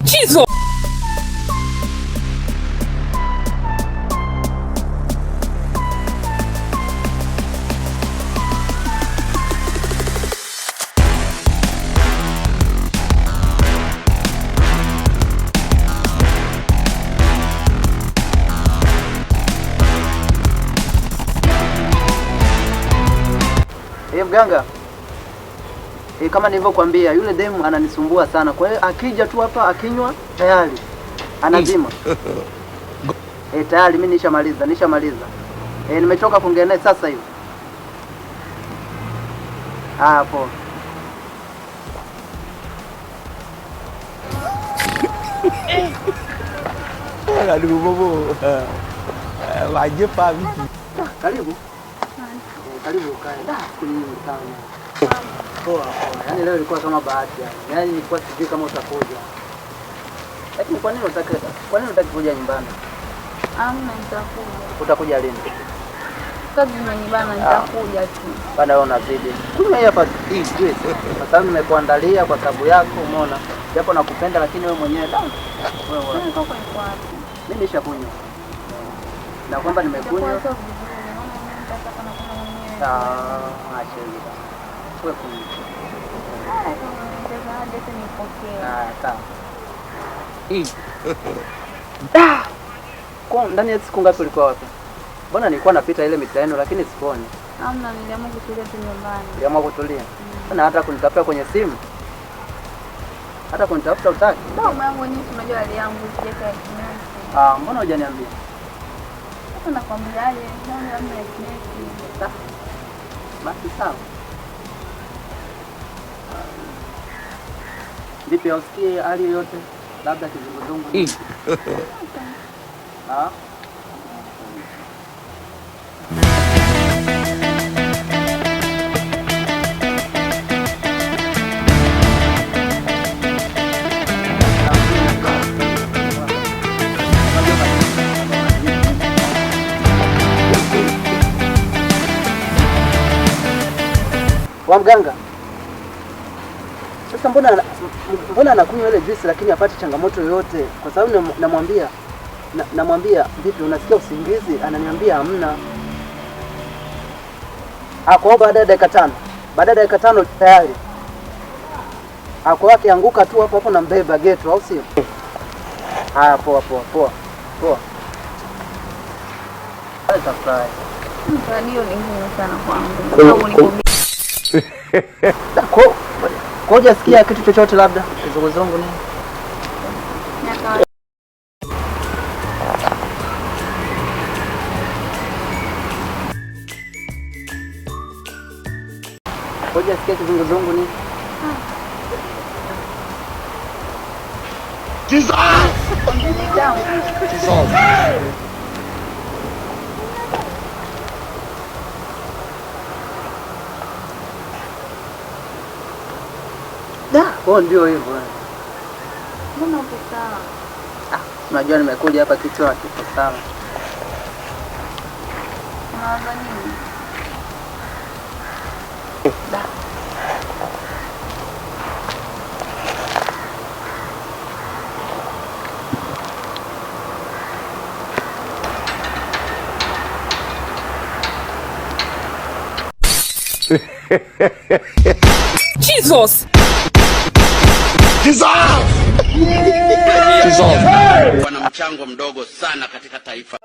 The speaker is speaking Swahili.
Jesus! Eh, mganga. Kama nilivyokuambia yule demu ananisumbua sana. Kwa hiyo akija tu hapa akinywa tayari anazima. Tayari mimi nishamaliza, nishamaliza. Nimechoka kuongea naye sasa hivi. Ah, poa. Karibu bobo. Waje pa vipi? Karibu. Karibu ukae. Siku nyingi sana. Poa poa. Yaani leo ilikuwa kama bahati yani. Yaani nilikuwa sijui kama utakuja. Lakini kwa nini unataka kuja nyumbani? Amna, nitakuja. Utakuja lini? Kazi zinanibana, nitakuja tu. Bana wewe unazidi. Kunywa hii hapa hii juice. Kwa sababu nimekuandalia kwa sababu yako, umeona? Japo nakupenda lakini wewe mwenyewe da. Wewe Mimi kwako niko wapi? Mimi nishakunywa. Na kwamba nimekunywa. Itakuwa sio vizuri, naona mimi nitataka na kunywa mwenyewe. Ah, acha hiyo. Wewe kunywa. Haya, kama unaweza hadi hata nipokee. Ah, sawa. Kwa ndani ya siku ngapi ulikuwa wapi? Mbona nilikuwa napita ile mitaa yenu lakini sikuoni. Amna, niliamua kutulia tu nyumbani. Uliamua kutulia. Na hata kunitafuta kwenye simu. Hata kunitafuta hutaki? Mama yangu mwenyewe si unajua hali yangu sijaweka ya kinesi. Ah, mbona hujaniambia? Sasa nakwambiaje? Mbona hamna ya kinesi? Sawa. Basi sawa. Vipi, hausikii hali yoyote? Labda kizunguzungu. Ah? Wa mganga. Sasa mbona anakunywa ile juice lakini hapati changamoto yoyote? Kwa sababu namwambia vipi, unasikia usingizi? Ananiambia hamna. Ah, kwa hiyo baada ya dakika 5. Baada ya dakika 5 tayari. Ah, kwa hiyo akianguka tu hapo hapo nambeba geto, au sio? Haya, poa poa poa. Poa. Sasa Hiyo ni ngumu sana kwangu. Kwa hujasikia kitu chochote labda kizunguzungu nini? Hujasikia kizunguzungu nini? Jesus! Jesus! Da, kwa ndio hivyo. Mbona uko sawa? Ah, unajua nimekuja hapa kichwa hakipo sawa. Unawaza nini? Da. Jesus! Jesus! Jesus! Wana mchango mdogo sana katika taifa.